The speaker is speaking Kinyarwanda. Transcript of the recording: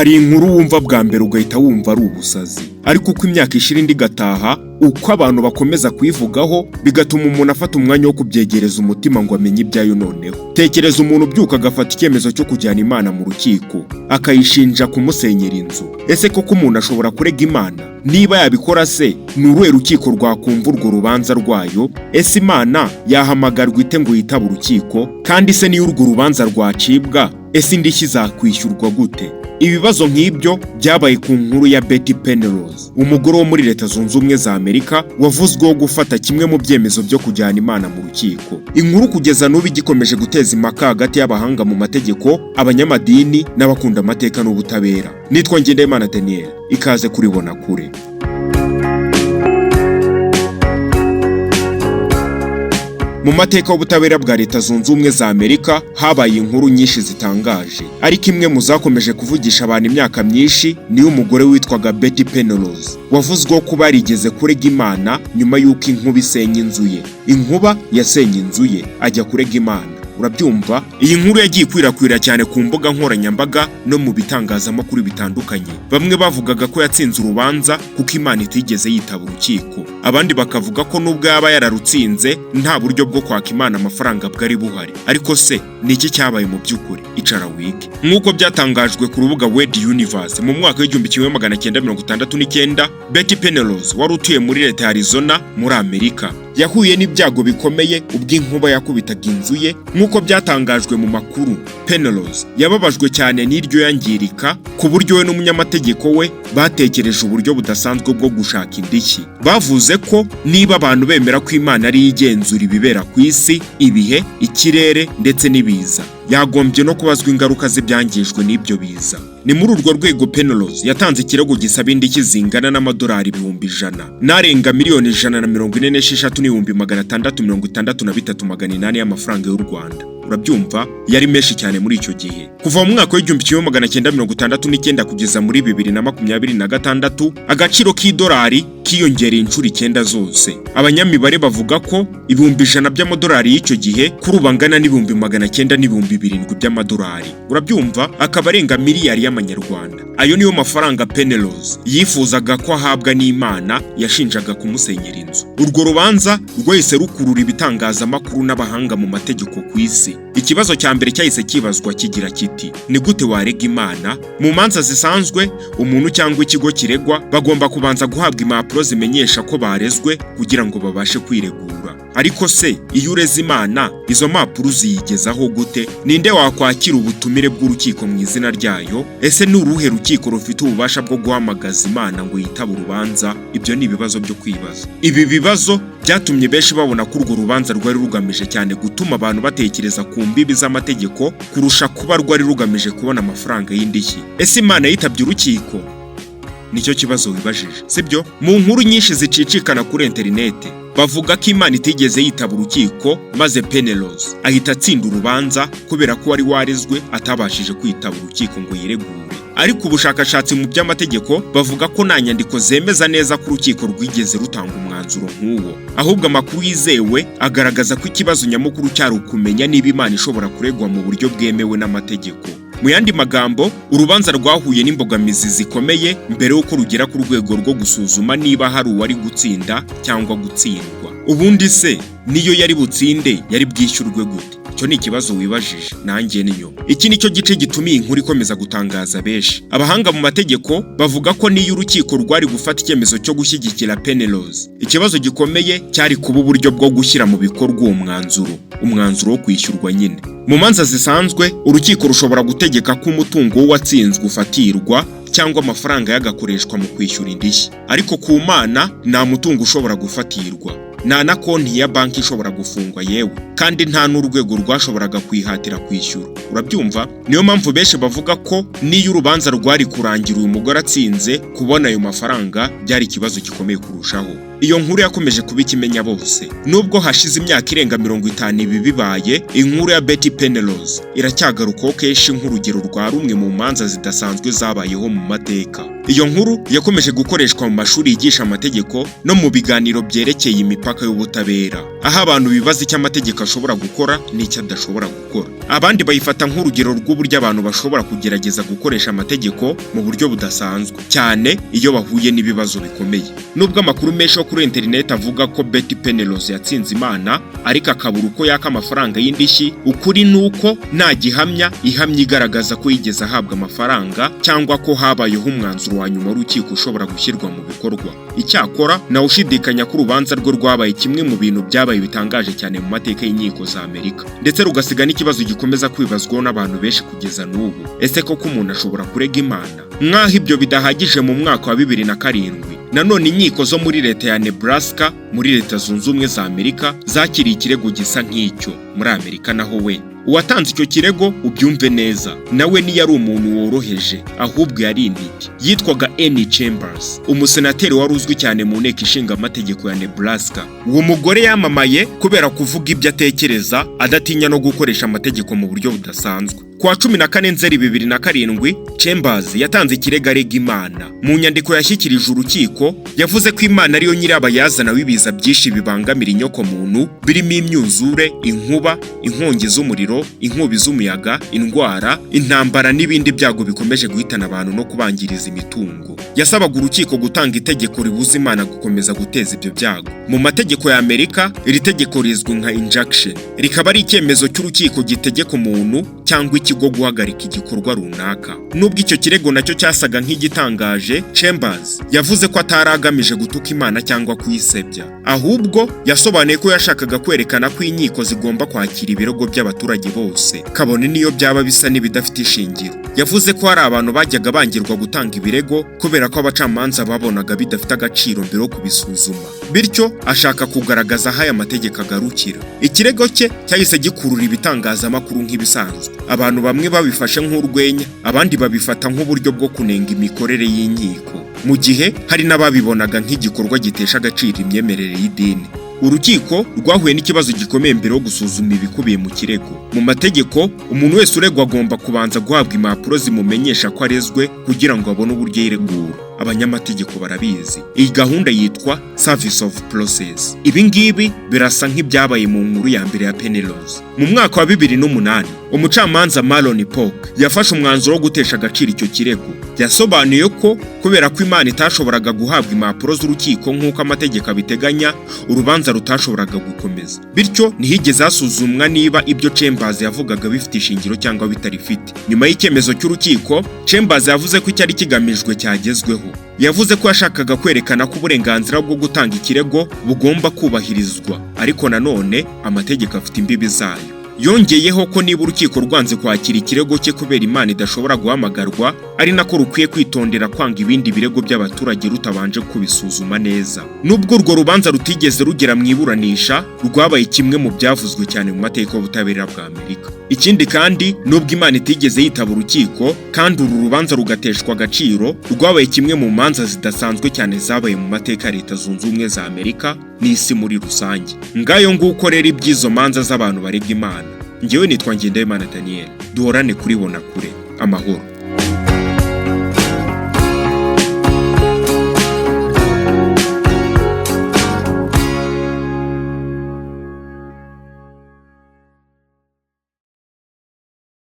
Hari inkuru wumva bwa mbere ugahita wumva ari ubusazi, ariko uko imyaka ishira indi igataha, uko abantu bakomeza kuyivugaho, bigatuma umuntu afata umwanya wo kubyegereza umutima ngo amenye ibyayo. Noneho tekereza umuntu ubyuka agafata icyemezo cyo kujyana Imana mu rukiko, akayishinja kumusenyera inzu. Ese koko umuntu ashobora kurega Imana? Niba yabikora se, ni uruhe rukiko rwakumva urwo rubanza rwayo? Ese Imana yahamagarwa ite ngo yitabe urukiko? Kandi se niyo urwo rubanza rwacibwa, ese indishyi zakwishyurwa gute? Ibibazo nk'ibyo byabaye ku nkuru ya Betty Penrose, umugore wo muri Leta Zunze Ubumwe za Amerika wavuzweho gufata kimwe mu byemezo byo kujyana Imana mu rukiko. Inkuru kugeza n'ubu igikomeje guteza impaka hagati y'abahanga mu mategeko, abanyamadini n'abakunda amateka n'ubutabera. Nitwa Ngendahimana Daniel, ikaze kuribona kure. Mu mateka y'ubutabera bwa Leta Zunze Ubumwe za Amerika habaye inkuru nyinshi zitangaje, ariko imwe mu zakomeje kuvugisha abantu imyaka myinshi niyo umugore witwaga Betty Penrose wavuzweho kuba yarigeze kurega Imana nyuma y'uko inkuba isenya inzu ye. Inkuba yasenye inzu ye, ajya kurega Imana. Urabyumva? Iyi nkuru yagiye ikwirakwira cyane ku mbuga nkoranyambaga no mu bitangazamakuru bitandukanye. Bamwe bavugaga ko yatsinze urubanza kuko Imana itigeze yitaba urukiko, abandi bakavuga ko nubwo yaba yararutsinze nta buryo bwo kwaka Imana amafaranga bwari buhari. Ariko se ni iki cyabaye mu by'ukuri? Icara wige. Nk'uko byatangajwe ku rubuga Wed Universe, mu mwaka w'1969, Betty Penrose wari utuye muri leta ya Arizona muri Amerika yahuye n'ibyago bikomeye ubwo inkuba yakubitaga inzu ye. Nk'uko byatangajwe mu makuru, Penrose yababajwe cyane n'iryo yangirika, ku buryo we n'umunyamategeko we batekereje uburyo budasanzwe bwo gushaka indishyi. Bavuze ko niba abantu bemera ko Imana ariyo igenzura ibibera ku isi, ibihe, ikirere ndetse n'ibiza, yagombye no kubazwa ingaruka z'ibyangijwe n'ibyo biza. Ni muri urwo rwego Penrose yatanze ikirego gisaba indishyi zingana n'amadolari 100,000 n'arenga 146,663,800 y'amafaranga y'u Rwanda. Urabyumva, yari menshi cyane muri icyo gihe. Kuva mu mwaka w'1969 kugeza muri 2026, agaciro k'idolari kiyongereye inshuro 9 zose. Abanyamibare bavuga ko 100,000 by'amadolari y'icyo gihe kuri ubu angana n'900,000 n'ibihumbi 7 by'amadolari. Urabyumva, akaba arenga miliyari y'amanyarwanda. Ayo niyo mafaranga Penrose yifuzaga ko ahabwa n'Imana yashinjaga kumusenyera inzu. Urwo rubanza rwahise rukurura ibitangazamakuru n'abahanga mu mategeko ku isi. Ikibazo cya mbere cyahise kibazwa kigira kiti: "Ni gute warega Imana?" Mu manza zisanzwe, umuntu cyangwa ikigo kiregwa bagomba kubanza guhabwa impapuro zimenyesha ko barezwe kugira ngo babashe kwiregura. Ariko se iyo ureze Imana, izo mpapuro uziyigezaho gute? Ninde wakwakira ubutumire bw'urukiko mu izina ryayo? Ese ni uruhe rukiko rufite ububasha bwo guhamagaza Imana ngo yitabe urubanza? Ibyo ni ibibazo byo kwibaza. Ibi bibazo byatumye benshi babona ko urwo rubanza rwari rugamije cyane gutuma abantu batekereza ku mbibi z'amategeko kurusha kuba rwari rugamije kubona amafaranga y'indishyi. Ese Imana yitabye urukiko? Nicyo kibazo wibajije, sibyo? Mu nkuru nyinshi zicicikana kuri interineti, bavuga ko Imana itigeze yitaba urukiko, maze Penrose ahita atsinda urubanza kubera ko wari warezwe atabashije kwitaba urukiko ngo yiregure. Ariko ubushakashatsi mu by'amategeko bavuga ko nta nyandiko zemeza neza ko urukiko rwigeze rutanga umwanzuro nk'uwo. Ahubwo amakuru yizewe agaragaza ko ikibazo nyamukuru cyari ukumenya niba Imana ishobora kuregwa mu buryo bwemewe n'amategeko. Mu yandi magambo, urubanza rwahuye n'imbogamizi zikomeye mbere y'uko rugera ku rwego rwo gusuzuma niba hari uwari gutsinda cyangwa gutsindwa. Ubundi se niyo yari butsinde, yari bwishyurwe gute? Icyo ni ikibazo wibajije, nanjye niyo. Iki nicyo gice gituma iyi nkuru ikomeza gutangaza benshi. Abahanga mu mategeko bavuga ko niyo urukiko rwari gufata icyemezo cyo gushyigikira Penrose, ikibazo gikomeye cyari kuba uburyo bwo gushyira mu bikorwa uwo mwanzuro, umwanzuro wo kwishyurwa nyine. Mu manza zisanzwe, urukiko rushobora gutegeka ko umutungo w'uwatsinzwe ufatirwa cyangwa amafaranga yagakoreshwa mu kwishyura indishyi. Ariko ku Mana nta mutungo ushobora gufatirwa, nta na konti ya banki ishobora gufungwa, yewe kandi nta n'urwego rwashoboraga kwihatira kwishyura. Urabyumva? Niyo mpamvu benshi bavuga ko niyo urubanza rwari kurangira uyu mugore atsinze, kubona ayo mafaranga byari ikibazo gikomeye kurushaho. Iyo nkuru yakomeje kuba ikimenya bose. Nubwo hashize imyaka irenga 50 ibi bibaye, inkuru ya Betty Penrose iracyagarukaho kenshi nk'urugero rwa rumwe mu manza zidasanzwe zabayeho mu mateka. Iyo nkuru yakomeje gukoreshwa mu mashuri yigisha amategeko no mu biganiro byerekeye imipaka y'ubutabera. Aho abantu bibaza icyo amategeko ashobora gukora n'icyo adashobora gukora. Abandi bayifata nk'urugero rw'uburyo abantu bashobora kugerageza gukoresha amategeko mu buryo budasanzwe, cyane iyo bahuye n'ibibazo bikomeye. Nubwo amakuru menshi yo kuri interineti avuga ko Betty Penrose yatsinze Imana ariko akabura uko yaka amafaranga y'indishyi, ukuri ni uko nta gihamya ihamya igaragaza ko yigeze ahabwa amafaranga cyangwa ko habayeho umwanzuro wa nyuma w'urukiko ushobora gushyirwa mu bikorwa. Icyakora nawe ushidikanya ko urubanza rwe rwabaye kimwe mu bintu byabaye bitangaje cyane mu mateka y'inkiko za Amerika, ndetse rugasiga n'ikibazo gikomeza kwibazwaho n'abantu benshi kugeza n'ubu: ese koko umuntu ashobora kurega Imana? Nk'aho ibyo bidahagije, mu mwaka wa 2007 nanone inkiko zo muri leta ya Nebraska muri Leta Zunze Ubumwe za Amerika zakiriye ikirego gisa nk'icyo. Muri Amerika naho we uwatanze icyo kirego, ubyumve neza, nawe ntiyari umuntu woroheje, ahubwo yari intiti. Yitwaga Annie Chambers, umusenateri wari uzwi cyane mu nteko ishinga amategeko ya Nebraska. Uwo mugore yamamaye kubera kuvuga ibyo atekereza adatinya no gukoresha amategeko mu buryo budasanzwe. Ku wa 14 Nzeri 2007, Chambers yatanze ikirego arega Imana. Mu nyandiko yashyikirije urukiko, yavuze ko Imana ariyo nyirabayazana w'ibiza byinshi bibangamira inyokomuntu, birimo imyuzure, inkuba, inkongi z'umuriro, inkubi z'umuyaga, indwara, intambara n'ibindi byago bikomeje guhitana abantu no kubangiriza imitungo. Yasabaga urukiko gutanga itegeko ribuza Imana gukomeza guteza ibyo byago. Mu mategeko ya Amerika, iri tegeko rizwi nka injunction, rikaba ari icyemezo cy'urukiko gitegeka umuntu cyangwa ikigo guhagarika igikorwa runaka. Nubwo icyo kirego nacyo cyasaga nk'igitangaje, Chambers yavuze ko atari agamije gutuka Imana cyangwa kuyisebya, ahubwo yasobanuye ko yashakaga kwerekana ko inkiko zigomba kwakira ibirego by'abaturage bose, kabone n'iyo byaba bisa n'ibidafite ishingiro. Yavuze ko hari abantu bajyaga bangirwa gutanga ibirego kubera ko abacamanza babonaga bidafite agaciro mbere yo kubisuzuma, bityo ashaka kugaragaza aho aya mategeko agarukira. Ikirego cye cyahise gikurura ibitangazamakuru nk'ibisanzwe. Abantu bamwe babifashe nk'urwenya, abandi babifata nk'uburyo bwo kunenga imikorere y'inkiko, mu gihe hari n'ababibonaga nk'igikorwa gitesha agaciro imyemerere y'idini. Urukiko rwahuye n'ikibazo gikomeye mbere yo gusuzuma ibikubiye mu kirego. Mu mategeko, umuntu wese uregwa agomba kubanza guhabwa impapuro zimumenyesha ko arezwe kugira ngo abone uburyo yiregura. Abanyamategeko barabizi, iyi gahunda yitwa service of process. Ibi ngibi birasa nk'ibyabaye mu nkuru ya mbere ya Penrose. Mu mwaka wa 2008, umucamanza Marlon Polk yafashe umwanzuro wo gutesha agaciro icyo kirego. Yasobanuye ko kubera ko Imana itashoboraga guhabwa impapuro z'urukiko nk'uko amategeko abiteganya, urubanza rutashoboraga gukomeza. Bityo ntihigeze hasuzumwa niba ibyo Chambers yavugaga bifite ishingiro cyangwa bitarifite. Nyuma y'icyemezo cy'urukiko, Chambers yavuze ko icyari kigamijwe cyagezweho. Yavuze ko yashakaga kwerekana ko uburenganzira bwo gutanga ikirego bugomba kubahirizwa, ariko nanone amategeko afite imbibi zayo. Yongeyeho ko niba urukiko rwanze kwakira ikirego cye kubera Imana idashobora guhamagarwa, ari nako rukwiye kwitondera kwanga ibindi birego by'abaturage rutabanje kubisuzuma neza. Nubwo urwo rubanza rutigeze rugera mu iburanisha, rwabaye kimwe mu byavuzwe cyane mu mateka y'ubutabera bwa Amerika. Ikindi kandi, nubwo Imana itigeze yitaba urukiko kandi uru rubanza rugateshwa agaciro, rwabaye kimwe mu manza zidasanzwe cyane zabaye mu mateka ya Leta Zunze Ubumwe za Amerika n'isi muri rusange. Ngayo nguko rero iby'izo manza z'abantu barega Imana. Ngewe nitwa Ngendahimana Daniel. Duhorane kuribona kure. Amahoro.